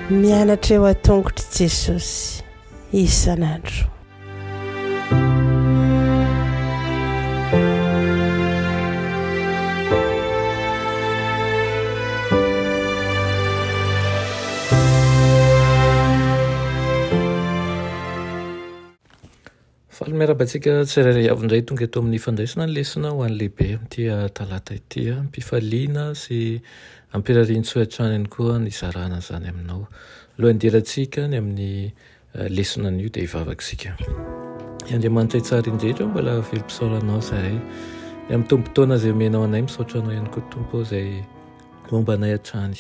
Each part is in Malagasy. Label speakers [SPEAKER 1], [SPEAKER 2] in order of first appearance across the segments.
[SPEAKER 1] Mianatra eo an-tongotr'i Jesosy isan'andro.
[SPEAKER 2] Faly miarahaba antsika tsirairay avy indray tonga eto amin'ny fandraisana ny lesona ho an'ny lehibe amin'ity talata ity. Am-pifaliana sy am-pirarian-tsoa hatrany ihany koa ny hizarana izany aminao. Alohan'ny hidirantsika ny amin'ny lesona anio dia hivavaka isika. Andriamanitra tsara indrindra, mbola velom-pisaorana anao izahay. Ny amin'ny tombon-taona izay omenao anay, misaotra anao ihany koa Tompo izay momba anay hatrany.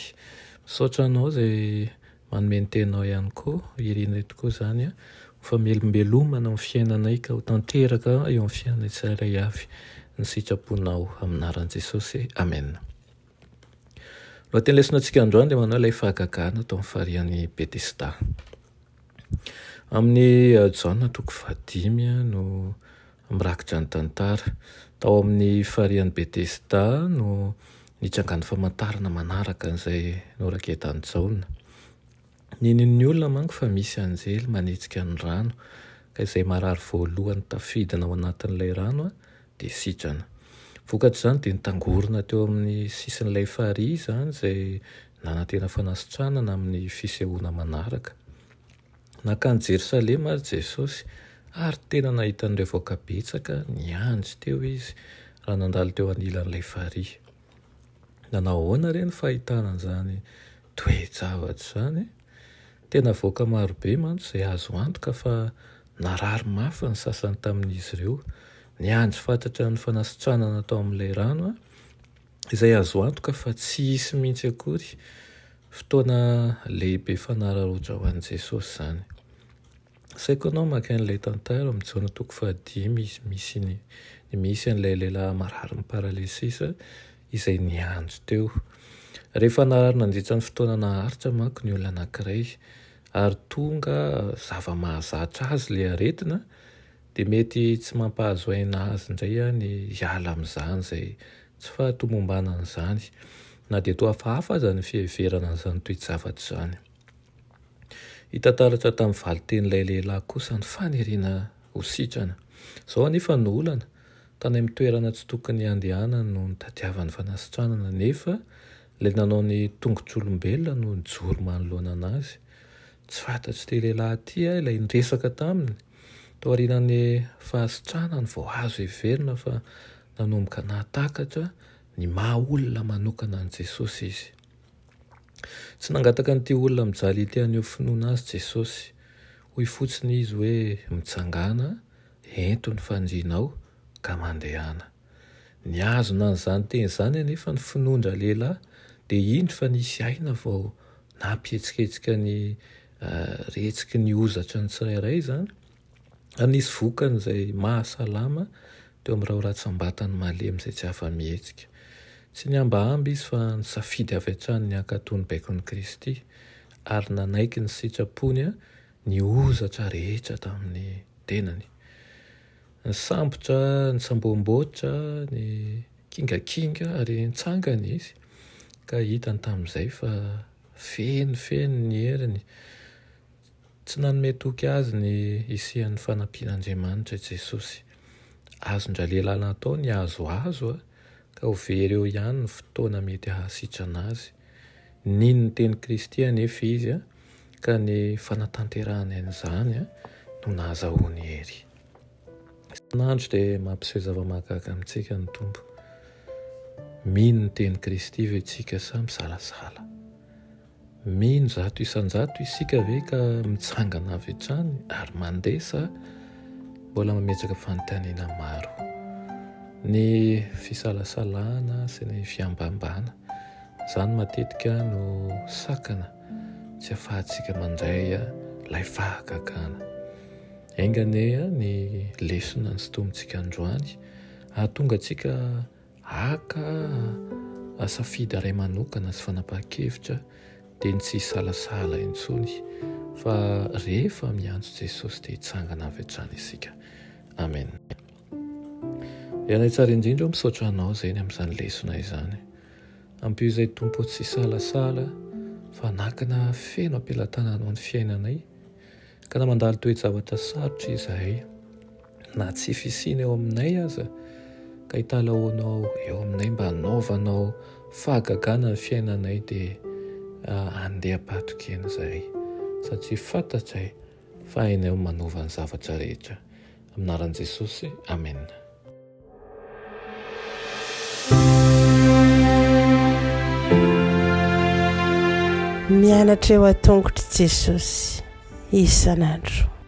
[SPEAKER 2] Misaotra anao izay Manome ny teninao ihany koa, irinay tokoa izany, ho famelombelomana amin'ny fiainanay ka ho tanteraka eo amin'ny fiainanay tsirairay avy ny sitraponao. Amin'ny anaran'i Jesosy, amena. Lohateny lesona antsika androany dia manao ilay fahagagana tao amin'ny farihan'i Betesda. Amin'ny eh, Jaona toko fahadimy no mirakitra ny tantara. Tao amin'ny farihan'i Betesda no nitrangan'ny famantarana manaraka an'izay noraketan'i Jaona. Ninoan'ny olona manko fa misy anjely manetsika ny rano, ka izay marary voalohany tafidina ao anatin'ilay rano dia sitrana. Vokatr'izany dia nitangorona teo amin'ny sisin'ilay farihy izany izay nanantena fanasitranana amin'ny fisehoana manaraka. Nankany Jerosalema àry Jesosy, ary tena nahita an'ireo vahoaka betsaka niandry teo izy raha nandalo teo anilan'ilay farihy. Nanao ahoana re ny fahitana an'izany toe-javatra izany? Tena vahoaka maro be mantsy izay azo antoka fa narary mafy ny sasany tamin'izy ireo. Niandry fatratra ny fanasitranana tao amin'ilay rano, izay azo antoka fa tsy hisy mihitsy akory. Fotoana lehibe fanararaotra ho an'i Jesosy izany. Asaiko anao maka an'ilay tantara ao amin'ny Jaona toko fahadimy izy misy ny ny misy an'ilay lehilahy mararin'ny paralysisa izay niandry teo. Rehefa narary nandritra ny fotoana naharitra manko ny olona anankiray ary tonga zava-mahazatra azy ilay aretina dia mety tsy mampahazo aina azy indray ny hiala amin'izany izay tsy fahatomombanana izany, na dia toa hafahafa aza ny fiheverana an'izany toe-javatra izany. Hita taratra tamin'ny valin-tenin'ilay lehilahy kosa ny faniriana ho sitrana. Izao anefa no olana, tany amin'ny toerana tsy tokony handehanany no nitadiavany fanasitranana, nefa ilay nanao ny tongotr'olombelona no nijoro manoloana azy. Tsy fantatr'ity lehilahy ity ilay niresaka taminy. Taorian'ny fahasitranany vao azo heverina fa nanomboka nahatakatra ny maha olona manokana an'i Jesosy izy. Tsy nangataka an'ity olona mijaly ity haneho finoana azy Jesosy. Hoy fotsiny izy hoe, Mitsangàna, ento ny fandrianao, ka mandehana. Nihazona an'izany teny izany anefa ny finoan-dralehilahy, dia indro fa nisy aina vao nampihetsiketsika ny rehetsiky ny hozatra ny tsirairay izany, ary nisy vokany izay mahasalama teo amin'ireo ratsambatany malemy izay tsy afa-mihetsika. Tsy nihambahamba izy fa nisafidy avy hatrany ny hankatò ny baikon'i Kristy, ary nanaiky ny sitrapony ny hozatra rehetra tamin'ny tenany. Nisambotra, nisamboamboatra, nikingakinga ary nitsangana izy, ka hitany tamin'izay fa fenofeno ny heriny. Tsy nanome toky azy ny hisian'ny fanampian'Andriamanitra i Jesosy. Azon-dralehilahy natao ny hahazoazo ka ho very eo ihany ny fotoana mety hahasitrana azy. Nino ny tenin'i Kristy anefa izy ka ny fanatanterahany an'izany no nahazahoany hery. Isan'andro dia mampiseho zava-mahagaga amintsika ny Tompo. Mino ny tenin'i Kristy ve isika sa misalasala? Mino 100% isika ve ka mitsangana avy hatrany ary mandeha sa mbola mametraka fanontaniana maro? Ny fisalasalana sy ny fiambambana, izany matetika no sakana tsy afahantsika mandray ilay fahagagana. Enga anie ny lesona nosintomintsika androany hahatonga antsika haka safidy iray manokana sy fanapahan-kevitra dia ny tsy hisalasala intsony fa rehefa miantso Jesosy dia hitsangana avy hatrany isika. Amen. Ry Anay tsara indrindra ô, misaotra Anao izay ny amin'izany lesona izany. Ampio izay Tompo tsy hisalasala fa hanakana feno am-pelatananao ny fiainanay, ka na mandalo toe-javatra sarotra izahay, na tsy fisiana eo aminay aza, ka hitalahoanao eo aminay mba hanaovanao fahagagana ny fiainanay dia handeha am-pahatokiana izahay, satria fantatray fa hainao manova ny zavatra rehetra. Amin'ny anaran'i Jesosy, amena.
[SPEAKER 1] Mianatra eo an-tongotr'i Jesosy isan'andro.